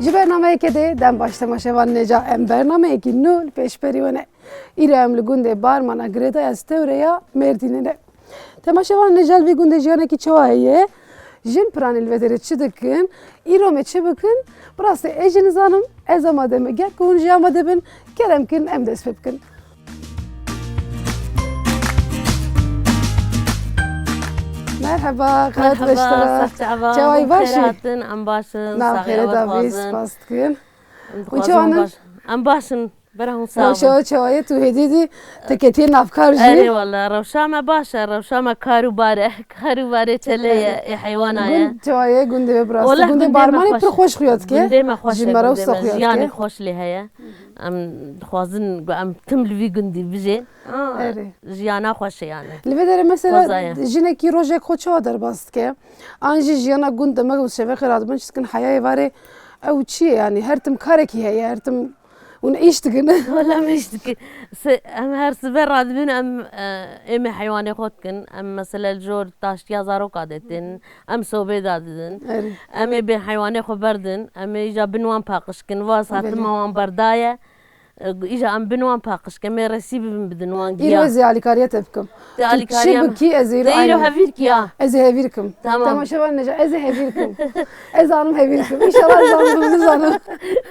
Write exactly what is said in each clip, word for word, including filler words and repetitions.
Ji bernameyeke dê dem baş temaşevan nêca em bernameyekî nû li pêşberî we ne. Îro em li gundê Barmana Girêdaya Stewrê ya Mêrdînê ne. Temaşevan nêca li vî gundê jiyanekî çawa heye? Jin piranî li vê derê çi dikin? Îro me çi bikin? Bi rastî ez jî nizanim, ez amade me. Ger ku hûn jî amade bin, kerem kin em dest pê bikin. Merheba, qewet Merheba, beştara. Saf çava, Çawayî hûn baş xêr in? Hatin, em baş in, Nav saxê xêrê ewa davî, dixwazin. Spas dikin. Em Û dixwazin çawan in? Baş, em baş in, bera hûn sax bin. Rewşa çawayê tu hêdî dî, te ketiye navkar jî. Erê wala, rewşa me baş e, rewşa me kar û bar e. Kar û barê çele ye, ê heywana ye. Gund çawa ye, gundê we bi rastî. Wala gundê gundê me Barmanê xweş pir e. Xweş xuya dike. Gundê me xweş e, Ji me re gundê wisa me. Xuya dike. Jiyanê xweş lê heye. Em dixwazin ku em tim li vî gundî bijên. Aa, Erê. Jiyana xweş e yani. Li vê derê mesela Xwezaya. Jinekî rojek xwe çawa derbas dike? An jî jiyana gund de me û şevexê radibin çi dikin heyayê varê ew çi ye yani? Her tim karekî heye, her tim hûn îş dikin. Wala em îş dikin. Se-, em her sibe radibin em, e, êmê heywanê xwe dikin. Em mesela li jor taştiya zaroka detin. Em sobê dadidin. Erê. Em ê bên heywanê xwe berdin. Em ê îja bin wan paqij kin. Va satima Belê. Wan berdaye. E, îja em bin wan paqij kin. Em ê resî bibin bidin wan Îro giya. Ez ê alîkariya te bikim. Te Tu çi alîkariya me. Bikî ez ê îro Te îro aynî. Hevîr kiya. Ez ê hevîr kim. Tamam. Temaşevan nêca, ez ê hevîr kim. Ez zanim hevîr kim. Înşallah ez zanim, nizanim.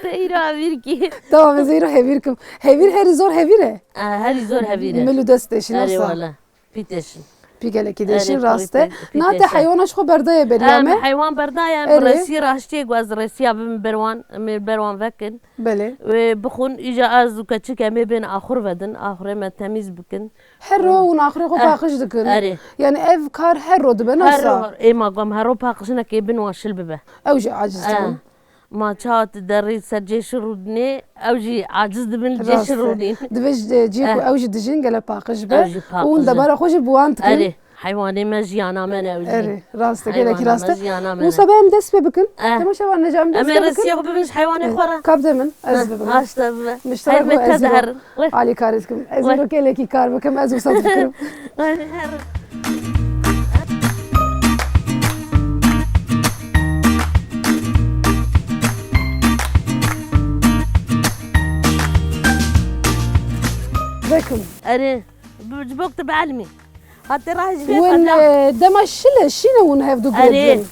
Te îro hevîr kî. Tamam, ez ê îro hevîr kim. Hevîr herî zor hevîr e. E, herî zor hevîr e. Mil û dest deşîn Erê wala. Pî deşin. Pî gelekî deşin, Erê, rast e. Pî, pî, pî Na te deşin. Heywana ji xwe berdaye beriya Em me. Heywan berdaye, em Erê. Resî raştiyê ku ez resiya bim ber wan, em ê ber wan vekin. Belê. Wê bixwin, îja ez û keçik em ê bên axur vedin, axurê me temîz bikin. Her ro hûn axurê xwe Eh, paqij dikin. Erê. Yani ev kar her ro dibe, Her nasa? Ro, ê ma gom, her ro paqijinekê bin wan şil bibe. Ew jî aciz Eh. dibin. Ma çawa tu derî ser cêşir rûdinê, ew jî aciz dibin li Rast e. Cêşir rûdîn. Divê ji cihê ku Eh. Ew jî dijîn gele paqij be. Ew jî paqij Û hûn be. Debara xwe jî bi wan dikin. Erê, heywanê me jiyana me ne ew jî. Erê, rast e, gelekî Heywana rast me e. Jiyana me ne. Wisa be em dest pê bikin. Eh. Temaşevan nêca em dest Em ê pê bikin. Resiya xwe bibin ji heywanê xwe re. Kap de min, ez Eh, bibim. Haşt e bibe. Miştera Heyv xwe me ez te de îro herin. Weh. Alîkarî dikim. Ez Weh. Îro gelekî kar bikim, ez wisa difikirim. Weh, herin. Vekim. Erê, bi, ji bo ku tu bielmî. Hatê rahê ji vê Win, feda. E, dema şile, şîne win hevdu Erê. Girêdin.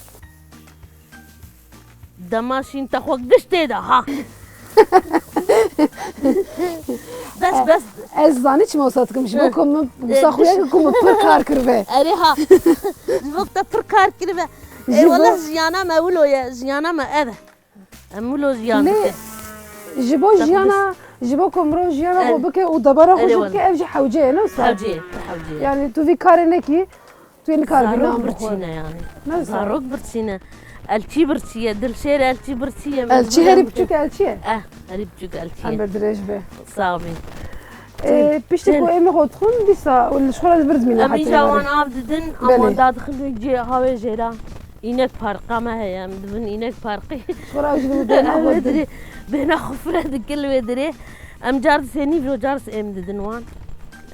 Dema şîn te xwe giş tê de, ha. Bes, bes. Ez zanî çima wisa dikim, ji bo ku min wisa xuya ku min pir kar kiribe. Erê ha. Ji bo ku te pir kar kiribe. Ji Ê bo wele jiyana me wilo ye, jiyana me ev e. Em wilo jiyan Lê dikin. Ji bo Te xwe jiyana, ji bo ku mirov jiyana xwe Erê. Bike û debara xwe Erê jî wele. Bike, ev jî hewce ye, ne wisa? Hewce ye, hewce ye. Yani tu vî karê nekî, Tu yê nikar Zarok bînan bixwe. Birçî ne yani. Ne wisa? Zarok birçî ne. Elçî birçî ye, Dilşêr Elçî birçî ye. Elçî herî biçûk Elçî ye? Eh, herî biçûk Elçî ye. Emir dirêj be. Sax bî. Ê, piştî ku êmê xwe dixwin, dîsa li xwe re li vir dimîne Em heta îja wan êvarê. Av didin, em Belê. Wan dadixin wê cihê hawê jêra. Înek parka me heye, em dibin înek parkê. Xwe re ew jî dibin bêhna xwe Em didin. Wê dirê, bêhna xwe fire dikin li wê dirê. Em car di sê nîv ro car di sê êm didin wan.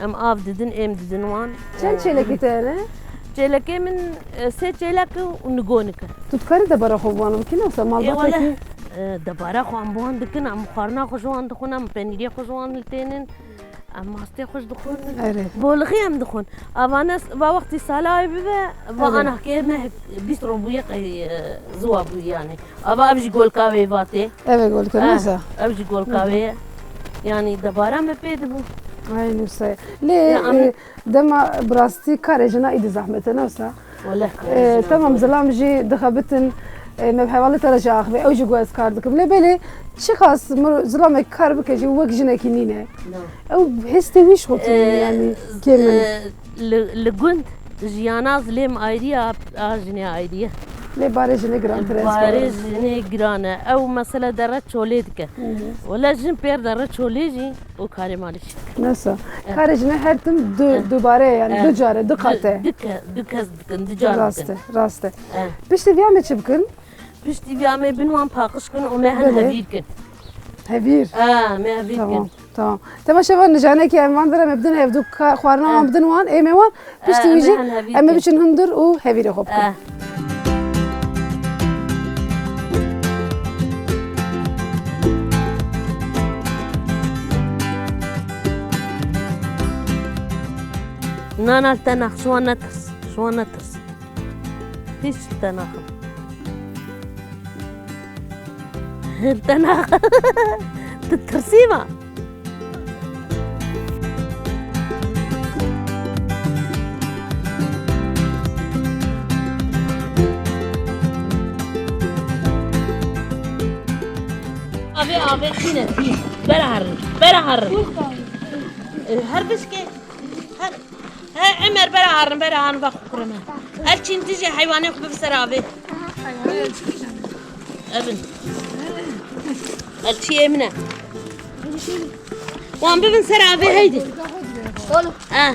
Em av didin, êm didin wan. Çend Ee, çêlekî te hene? Çêlekê min, e, sê çêlek û nigonik e. Tu dikarî debara xwe bi wan bikî, ne wisa Ê, malbatekî? Wele, e, debara xwe em bi wan dikin, em xwarina xwe ji wan dixwin, em penîrê xwe ji wan li tênin, em mastê xwe ji dixwin. Erê. Bolixî em dixwin. Avane s-, va wextî salayê bibe, va Erê. Ana kê me bîst ro bûye qey, e, ziwa bûye yani. Ava ev jî golka wê vatê. Ev ê golka, Eh, nasa? Ev jî golka wê ye. Yani debara me pê dibû. Ay, nûsa ye. Lê, Ya, em e, dema bi rastî karê jina îdî zehmet e, nasa? Wele karê E, jina Tamam, zor e. Zilam jî dixebitin, e, me bi hevalê te re jî axivê, ew jî got ez kar dikim. Lê belê, çiqas mir-, zilamek kar bike jî wek jinekî nîne. No. Ew hestê wî ji xwe tune, E, yani, kêm in. E, Li, li gund jiyana zilêm ayrî ye, a, a jinê ayrî ye. Lê barê jinê girantir e, ez Barê bawerim. Jinê giran e. Ew mesele dere çolê dike. Hı hı. Wele jin pêr dere çolê jî û karê malê jî dike. Nasa. Evet. Karê jinê her tim du, Evet. Dubare ye, yani Evet. Du care, du qat e. Du, du ke-, du kes dikin, du car Rast dikin. E, rast e. Evet. Piştî viya me çi bikin? Piştî viya me bin wan paqij kin û me hin Belê. Hevîr kin. Hevîr? E, me hevîr Tamam. Kin. Tamam. Temaşevan, nijanekî em van dire me bidin hevdû ka-, xwarina wan Eh. Bidin wan, êmê wan. Piştî Eh, wî em jî ê hen hevî em ê bikin. Biçin hundir û hevîrê xwe bikin. Eh. Na, na, li te nax, ji wan netirs, ji wan netirs. Hiç li te naxim. Li te nax-, tu tirsî ma? Avê, avê, tîne, tîn. Bera herin, bera herin. Her bişkê, her. He, Emer, bera herin, bera herin, va xwe kurime. El çîn tijê heywanê xwe bibin ser avê. Evin. El çiyê min e. Wan bibin ser avê, heydi. Oğlum. Ha.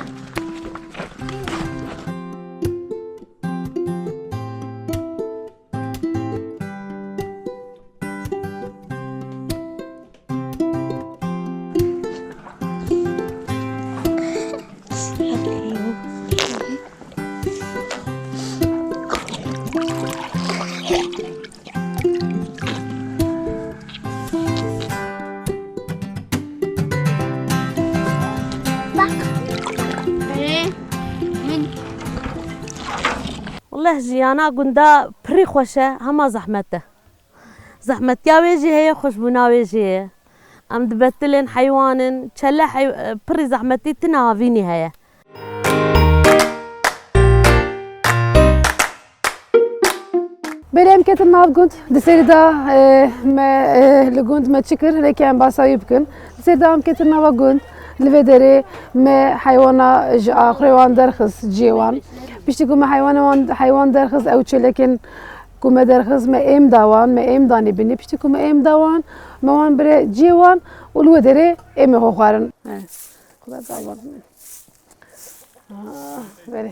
Bak. Ee, min. Welleh jiyana gunda pirî xweş e, hema zehmet e. Zehmetiya wê jî heye, xweşbûna wê jî heye. Em dibetilên heywanin, çele hey-, pirî zehmetî tune havînî heye. Belê em ketin nav gund. Di serî de, e, me, e, li gund me çi kir, hinekî em basa wî bikin. Di serî de em ketin nava gund. Li vê derê me heywana ji axurê wan derxist, cihê wan. Piştî ku me heywana wan, heywan derxist, ew çêlekên ku me derxist, me êm da wan, me êm danî binî. Piştî ku me êm da wan, me wan bire cihê wan û li wê derê êmê xwe xwarin. He, Xuda dawan. Ah, berê.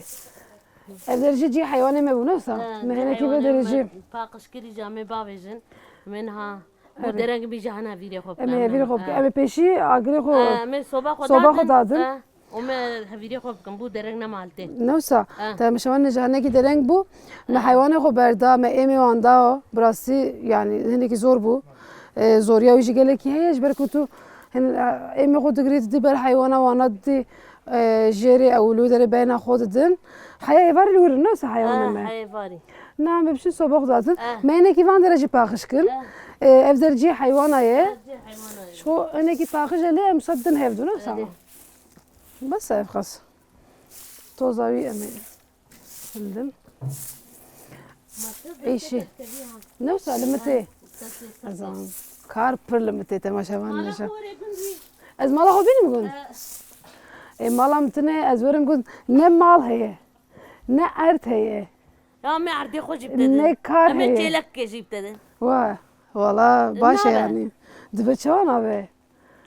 Ev der jî cihê heywanê me bû, ne wisa? He, me hinekî vê derê jî. Paqijkirî jî em ê bavêjin. Min ha. Bû dereng bî jî hene vîrê xwe bikin. Em ê hevîrê xwe bikin. Em ê pêşî agirê xwe, soba xwe dadin. Û me hevîrê xwe bikin. Bû dereng nema li tê. Ne wisa. Te me şevan ne jî hinekî dereng bû. Me heywanê xwe berda, me êmê wan da. Bi rastî, yanî hinekî zor bû. E, zoriya wî jî gelekî heye, ji ber ku tu hin, e, êmê xwe digirî, didî ber heywana wana didî. E, jêrê ew li wê derê beyna xwe didin. Heya êvarî li wir in, ne wisa heywana me? Heya êvarî. Na, me biçin soba xwe datin. Eh. Me hinekî van dere jî paqij kin. Eh. E, ev der cihê heywana ye. Ev cihê heywana ye. Ji xwe hinekî paqij e lê em wisa didin hev dû, ne wisa? Erê. Bes e ev xas. Toza wî em ê. Bildim. Êşî. Ne wisa li min tê? Ez an. Kar pir li min tê, temaşevan neje. Ez mala xwe bînim gund. E, mala min tine, ez werim gund. Ne mal heye, ne erd heye. Ya me erdê xwe jî bide din. Ne kar heye. Em ê çêlekê jî bide din. Wa, wala baş e yanî. Dibe çawa nabe?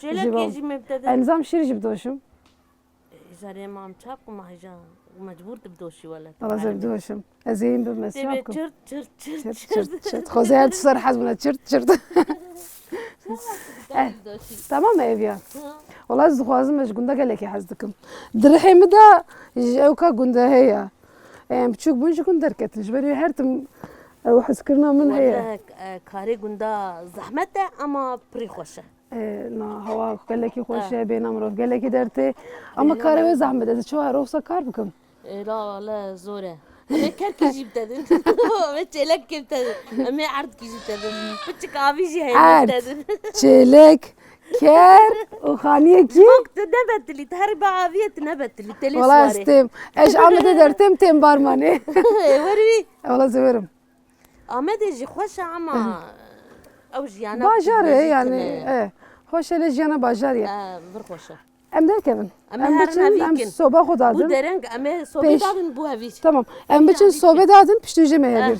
Çêlekê jî me bide din. Ez nizam şîr jî bidoşim. Îcarê mam çap ku ma hêja mecbûr tu bidoşî wele. Wala ez ê bidoşim. Ez ê hîn bim, ez çap kim. Çirt, çirt, çirt, çirt, çirt. Xwezê her tu ser hez bûne, çirt, çirt. Eh, tamam e ev ya. Wala ez dixwazim, ez ji gunda gelekî hez dikim. Di rihê min de ji ew ka gunda heye. Em biçûk bûn ji gund derketin. Ji ber wê her tim ew hezkirina min heye. Wele, e, karê gunda zehmet e ama pirî xweş e. E, na, hewa gelekî xweş e, bêhna mirov gelekî dertê. Ama karê wê zehmet e, ez çawa rewsa kar bikim? E, la, la, zor e. Em ê kerkê jî bide din. Em ê çêlekê bide din. Em ê erdkî jî bide din. Piçik avî jî heye bide din. Çêlek, ker û xaniyekî. Bak, tu ne betilî, tu herî bi aviyê tu ne betilî. Telê wala ez têm. Ez ji Amedê dertêm, têm Barmanê. E, werî. Wala ez ê werim. Amedê jî xweş e ama ew jiyana bajar e yanî, e, xweş e lê jiyana bajarî ye. E, vir xweş e. Em derkevin. Em biçin, em soba xwe dadin. Bû dereng, em ê sobê dadin bû hevîr. Tamam. Em biçin sobê dadin, piştî jê me hevîr.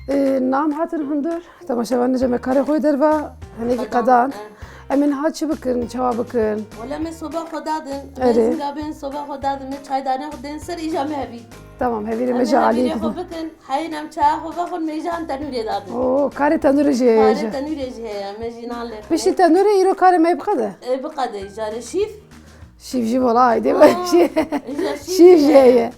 Ê, nam hatin hundir. Temaşevanê cem me karê xwe derva hinekî qedan. Em ê niha çi bikin, çawa bikin? Wele me soba xwe dadin. Erê. Me zinga bên soba xwe dadin, me çaydanê xwe dên ser, îja me hevî. Tamam, hevîrê me Em ji alî hevîrê xwe gidin. Bikin, heyîn em çaya xwe vexwin, me jî han tenûrê dadin. Oo, karê tenûrê jî heye Karê jî. Tenûrê jî heye, me jî nan lê Piştî xwe. Tenûrê îro karê me biqede. Ê, biqede, îcarê şîv. Şîv jî wala aydê Aa, wek jî. Îca şîv Şîv jî heye. Heye.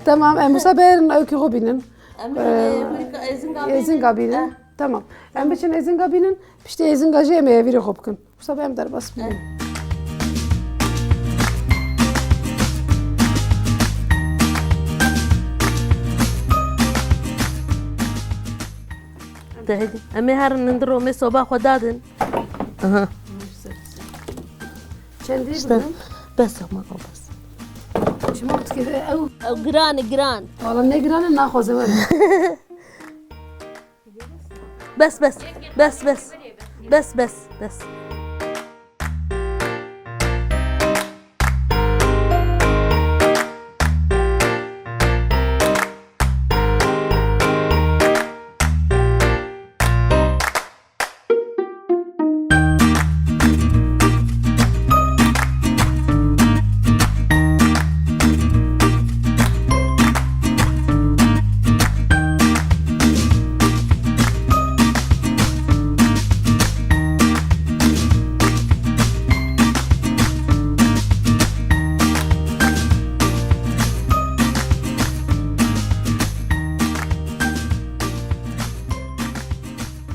Tamam, em wisa berin ewkî xwe bînin. Em Ee, ê, êzinga bînin. Êzinga bînin. Eh. Tamam. Em biçin êzinga bînin, piştî êzinga jî em ê hevîrê xwe bikin. Wisa em derbas bibin. De hêdî. Em ê herin nindir û em ê soba xwe dadin. Aha. Çendî İşte, bigrin? Bes ama o bes. Çima tu kê ew? Ew giran e, giran. Wala ne giran e, naxwaze were. Bes, bes, bes, bes. Bes, bes, bes.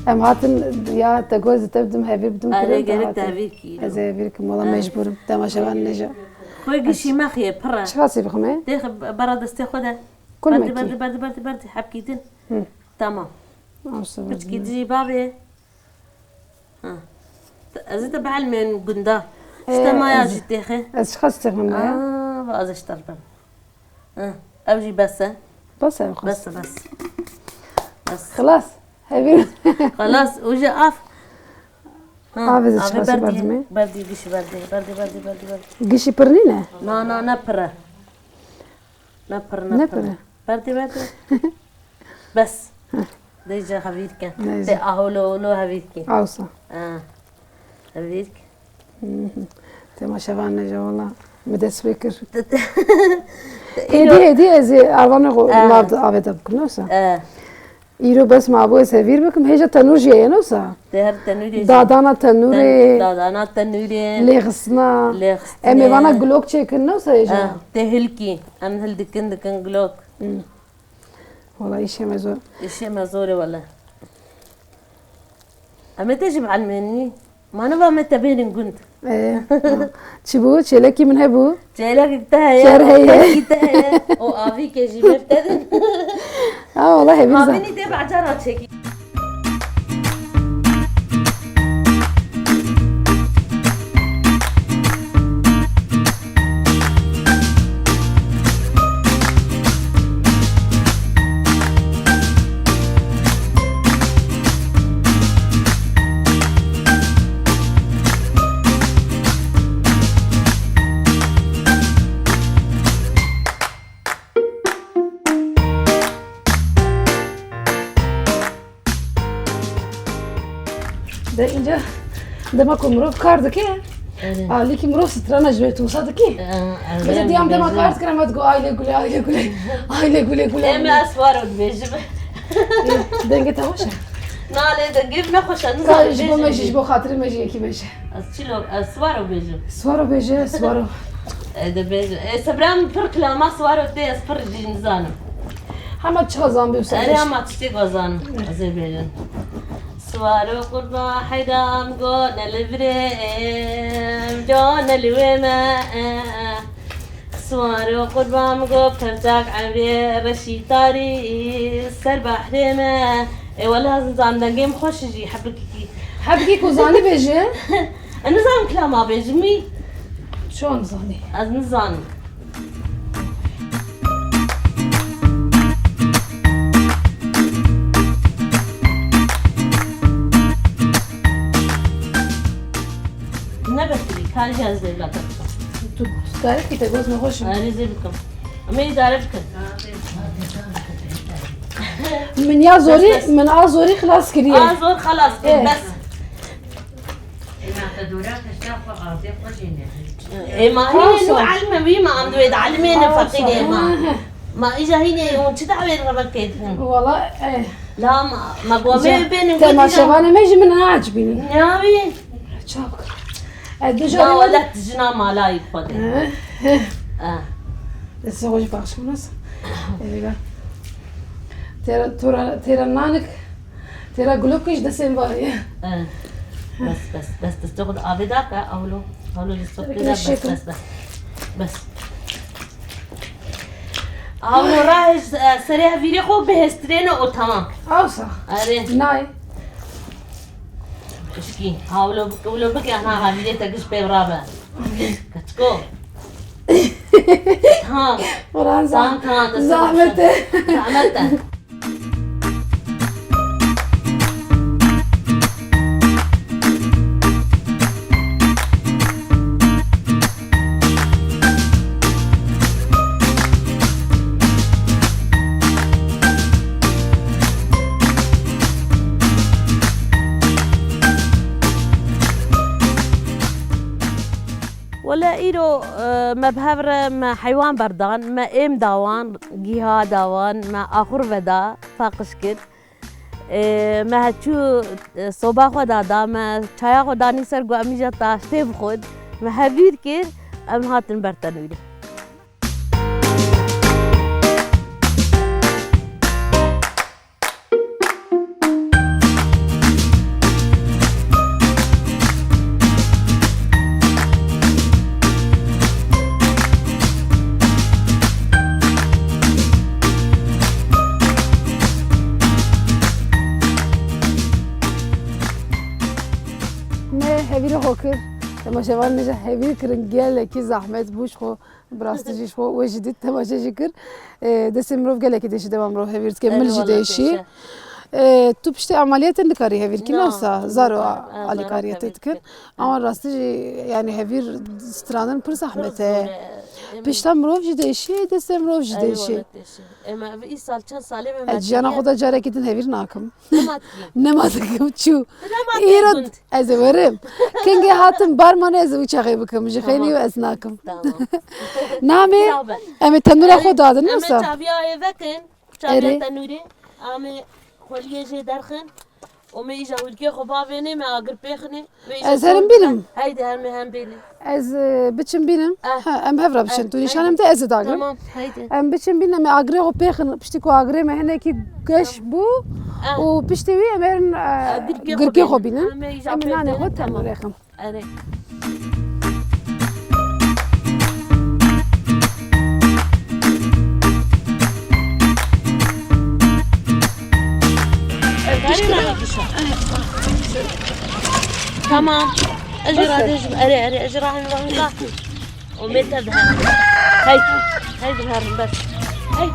Em hatin ya te got, ez ê te bidim, hevîr bidim. Erê, kirin, te gerek hatin. Te hevîr kî. Ez ê hevîr kim, wala mecbûr im. Temaşevan neja. Xwe gişî mexiyê, pir e. Çiqasî bixwime? Têxe bera destê xwe de. Kul Berdî, mekî. Berdî, berdî, berdî, berdî. Hepkî din. Hı. Tamam. Awsa berdî. Piçkî dî babê. Ha. Ez ê te bielmên gunda. Ee, Ji te maya ez, jî têxe. Ez çiqas têxim maya? Aa, va ez ê ji te re bim. Ha, ew jî bes e. Bes e, xwest. Bes e, bes. Bes. Xilas. Hevî. Xilas, û jî av. Ha, Avê zî avê çiqas berdî, berdimê? Berdî, gişî berdî, berdî, berdî, berdî, berdî. Gişî pir nîne? Na, na, ne pir e. Ne pir, ne Ne pir e. Pir e. Berdî, berdî. Bes. Heh. Dê ji hevîr ke. Neyse. Tê aholo olo hevîr ke. Awsa. Ha. Hevîr ke. Hı hı. Temaşevan neja wala. Min dest pê kir. Te, te, Hêdî, îro hêdî ez ê arvanê xwe Eh. Nav de avê de bikim, ne wisa? Eh. Îro bes ma bû ez hevîr bikim, hêja tenûr jî heye, ne wisa? Tê her tenûrê jî. Dadana tenûrê. Ten-, dadana tenûrê. Lêxistina. Lêxistinê. Em ê vana gulok çêkin, ne wisa hêja? Eh, tê hilkî. Em hil dikin, dikin gulok. Hı. Wala îşê me zor. Îşê me zor e wele. Em ê te jî bielmênî. Ma niva me te bênin gund. Ee, ha. Çi bû? Çêlekî min hebû. Çêlekek te heye, Çer heye. Tekî te heye. O avîkê jî me te din. Ha, wala hevîr zan. Avînî tê becara çekî. De înca dema ku mirov kar dike, Erê. Alîkî mirov strana ji wê tosa dike. Ee, Mesela erê, diyam dema dibêjin. Kar dikir, em digo aile gule, aile gule, aile gule, gule. Em ez waro dibêjim. Ê, dengê te xweş e. Na lê dengê min ne xweş e, nizam Ka ji bo me jî, bêjim. Ji bo xatirê me jî yekî bêje. Ez çilo, ez swaro bêjim. Swaro bêje, swaro. E, de bêje. E, sebra min pir kilama swaro tê, ez pir jî nizanim. Hema çiqa zanbî û ser Erê bêje. Hema tiştê ku zanim, ez ê bêjim. Swaro qurba heydam go ne li virê em, go ne li wê me, e, e. Swaro qurba min go perçak emrê reşî tarî ser behrê me. E, wela ez nizanim dengê min xweş jî hebikî. Hebikî ku zanî bêje. Ez nizanim kilama bêjim wî. Çon zanî? Ez nizanim. Ne bekirî, kar jî ez dê bila te bikim. Tu karekî te goz nexweş in. Erê zê bikim. Em ê îdare bikin. Min ya zorî, Bes, bes. Min a zorî xilas kiriye. A zor xelas kir, Ê. Bes. Ê, ma te dora pişta xwe azê xwe jê ne. Ê, ma hînê Awsa. Nû elme wî ma em di wê de elmê ne Awsa. Feqîrê ma. He, he. Ma îja hînê hûn çi dawê li revekê dikin? Wala, eh. La ma, ma gomê bênin. Temaşevanê me jî min naecibînin. Ne avî? Çak. Ez du carî. Ya wele tu jina malayî xwe de. Eh, eh. Eh. Destê xwe jî baxş kim nas. Êga. Têra, tora, têra nanik. Têra gulok kî ji destên va ye. Eh. Bes, bes, bes, destê xwe de avê dake, awlo. Awlo destê xwe de, bes, bes, bes. Bes. Awlo rahê, e, serê hevîrê xwe bihêstirêne û tamam. Awsa. Erê. Nayê. Pişkî. Awlo, awlo bike, ana hevîrê te giş pê rabe. Keçiko. Tamam. Quran zah-, tamam, tamam, destê xwe. Zahmet e. Zahmet e. Wele îro, e, me bi hev re me heywan berdan, me êm da wan, gîha da wan, me axur veda, paqij kir. E, me heçû, e, soba xwe da da, me çaya xwe danî ser ku em îja taştê bixwin, me hevîr kir, em hatin ber tenûrê. Me hevîrê xwe kir. Temaşevanê me jî hevîr kirin. Gelekî zehmet bû ji xwe. Bi rastî jî ji xwe wê jî dît, temaşe jî kir. E, destê mirov gelekî dêşî, dema mirov hevîr dike, mil jî dêşî. E, tu piştî emeliyatê nikarî hevîr kî, na, wisa zaro alîkariyê te dikin. Ama rastî jî, yanî hevîr strandin pir zehmet e. Pişta mirov jî dêşî, destê mirov jî dêşî. Ema vî sal çend salê me. Ez jiyana xwe de carekî din hevîr nakim. Nema dikim. Nema dikim, çû. Nema dikim. Îro ez ê werim. Kengê hatim barmanê ez ê wî çaxê bikim. Ji xeynî ez nakim. Tamam. Namê, em ê tenûra xwe dadin, wisa? Em ê çaviya ê vekin. Çaviya tenûrê. Em ê xweliyê jê derxin. Û me îja hûlkê xwe bavênê, me agir pêxinê. Ez herim bînim. Heydi, her me hem bênê. Ez, e, biçim bînim. Eh. Ha, em hev re biçin. Eh, tu nîşanem te, ez ê dagrim. Tamam, heydi. Em biçim bînin, em ê agirê xwe pêxin. Piştî ku agirê me hinekî geş bû û piştî wî em ê herin, e, girkê xwe bînin. Em ê nanê xwe tenûrê xin. Erê. Tamam. Ez jî radêjim. Erê, erê, ez jî rahim, rahim, rahim. Umê te diherim. Hey, hey diherim, bes. Hey.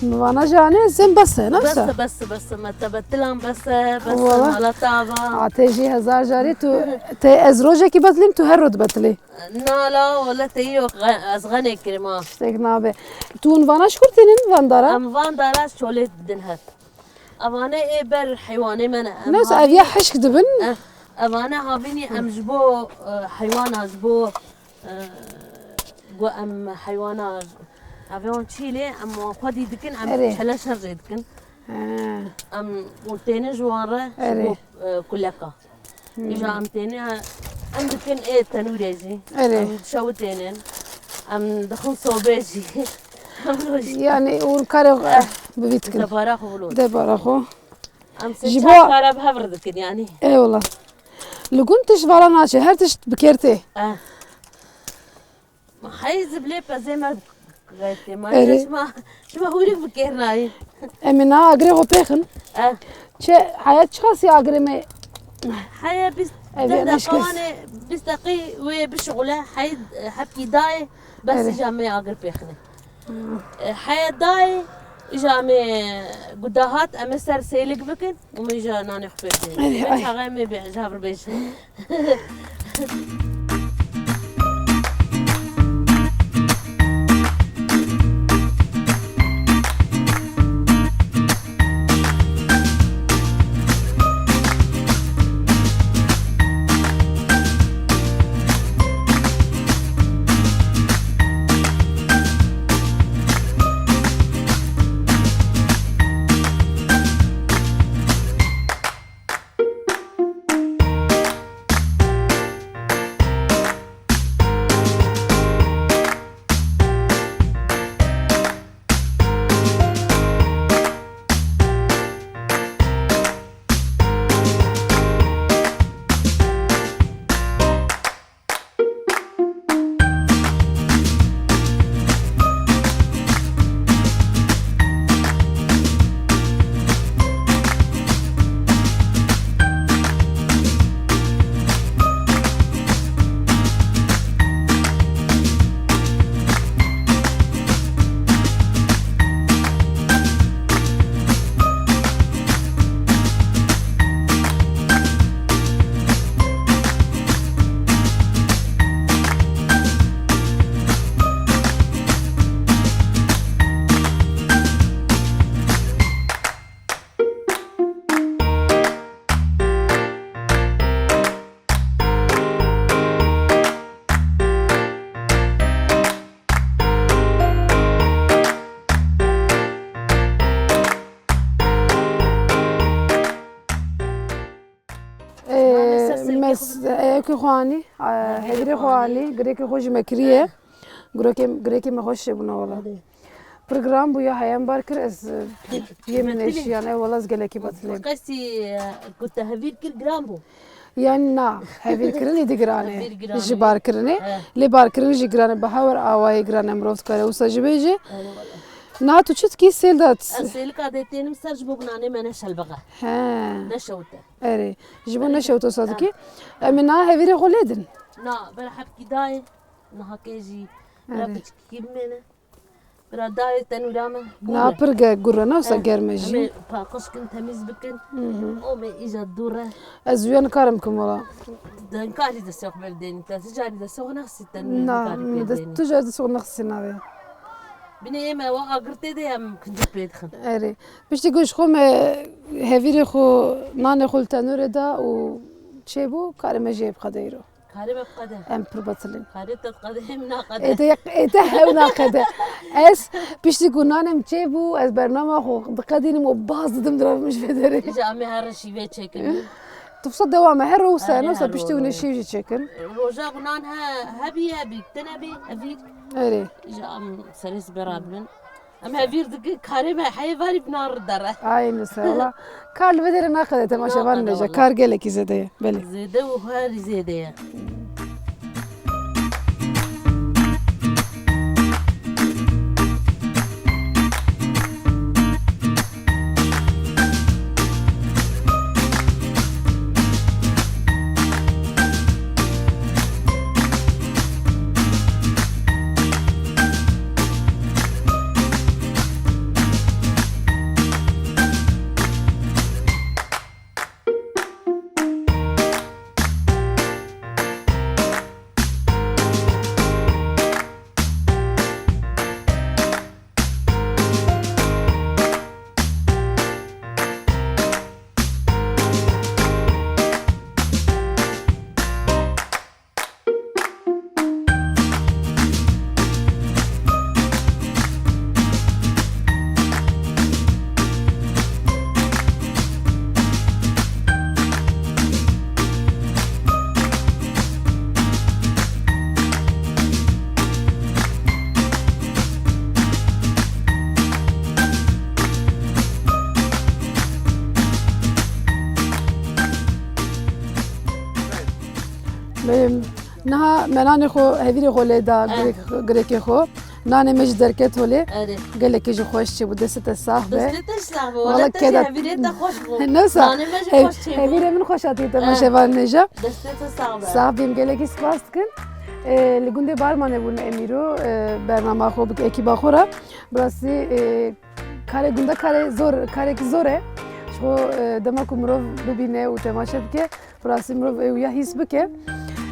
Mi vana jî anê, zêm bes e, ne wisa? Bes e, bes e, bes e. Me te betilan bes e, bes e, wala. Mala te ava. A te jî hezar carî tu, te ez rojekî betilîm, tu her roj dibetilî. Na la, wele te îro xe-, ez xenê kirim ha. Tiştek nabe. Tu hûn vana ji kur tênin, van dara? Em van dara şolê didin hev. Evane ê ber heywanê me ne. Em ne wisa, ev ya havînî hişk dibin? Eh, evane havînî em ji bo, eh, heywana, ji bo, eh, ku em heywana, evê wan çîlê, em wan xwedî dikin, em çele şer jê dikin. He. Em û têne ji wan re, ji bo, eh, kuleka. Hmm. Îja em têne, em dikin ê tenûrê jî. Erê. Em dişewitênin. Em dixin sobê jî. Em roj. Yanî hûn karê xwe bi vî dikin. Debara xwe bilot. Debara xwe. Em sê çar kara bi hev re dikin yanî. Eyvallah. Li gund tişt vala naçe, her tişt bi kêr tê. Eh. Ma hey ziblê pezê me gaytê ma. Erê. Şima, şima hûrik bi kêr nayî. Em ê na agirê xwe pêxin. Eh. Çi, heyet çiqas ya agirê me? Heye bîst, ev deh deqa wan ê, bîst deqî wê bişixule, hey, hepkî dayê, bes îja me agir pêxine. E, heya dayê, îja em ê guda hat, em ê ser sêlik bikin û min îja nanê xwe pê bidin. Erê, Vê ay. çaxê em ê bê, ji hev re bêjin. Ee, Maalesef sevgi mes-, kızım. Eyokê xwe anî, e, Eyokê hevîrê xwe xwe anî. anî, girêkê xwe ji me kiriye. Girêkê, girêkê me xweş çêbûna wela. Erê. Pir giran bû ya heyem bar kir, ez, e, piyê min Betilî. Neşiyan, e, wela ez gelekî betilîm. Qesî, e, ku te hevîr kir giran bû. Yani na, hevîrkirinî di giran e, Hevîr giran e. Ji barkirinê. He. Lê barkirin jî giran e, bi hewer awayê giran e, mirov dikare wisa jî bêje. Erê wela. Na tu çi dikî sêl de? Ez sêlika dê tênim ser ji bo ku nanê me neşelbixe. He. Neşewite. Erê. Ji bo neşewite wisa dikî. Em ê na hevîrê xwe lê din. Na, bera hebkî dayê. Niha kê jî bira Erê. Piçkî bimêne. Bira dayê tenûra me. Na pir ge-, gurre, ne wisa He, germ e jî. Em ê paqij kin, temîz bikin. Hı hı. O me îja dûr e. Ez wiya nikarim kim wala. De nikarî destê xwe berdênî te. Ti carî destê xwe nexisî tenûrê Na, nikarî pê de, berdênî. Tu carî destê xwe nexisî navê. Binê ê me wa agir tê de em kincik pê dixin. Erê. Piştî ku ji xwe me hevîrê xwe, nanê xwe li tenûrê da û çêbû, karê me jê biqedeyro. Karê me biqede. Em pir betilin. Karê te diqede, em naqede. Ê te, ê te hew naqede. Ez piştî ku nanem çêbû, ez bernama xwe diqedînim û baz didim diravim ji vê derê. Îja em ê her şîvê çêkin. Tu wisa dewam e, her ro wisa ye, Erê, ne wisa her piştî ro hûn ê ye. Şîv jî çêkin. Roja ku nan he, hebî, hebî, tine bî, hevîr. Erê. Îja em serê sibe radibin. Em hevîr dikin, karê me heyê varî bi nan re dere. Ay, mesela. Kar li vê derê naqede temaşevan Naqede nêje. Wala. Kar gelekî zêde ye. Belê. Zêde û herî zêde ye. Belê, niha me nanê xwe, hevîrê xwe lê da Eh. girêk-, girêkê xwe. Nanê me jî derket holê. Erê. Gelekî jî xweş çêbû, destê te sax be. Destê te sax be, Wala wala te jî keda hevîrê te xweş bû. Ne wisa, Nanê me jî hev-, xweş çêbû. Hevîrê min xweş hatiye Eh. temaşevan nêje. Destê te sax be. Sax bîm, gelekî spas dikin. E, li gundê Barmanê bûn em îro, e, bernama xwe bike ekîba xwe re. Bi rastî, e, karê gunda karê zor, karekî zor e. Ji xwe, e, dema ku mirov bibîne û temaşe bike, bi rastî mirov ê wîya hîs bike.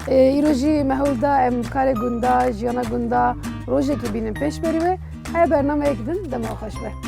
E, îro jî me hewl da em karê gunda, jiyana gunda rojekê bînin pêşberî wê. Heye bernameyek din, dema xweş be.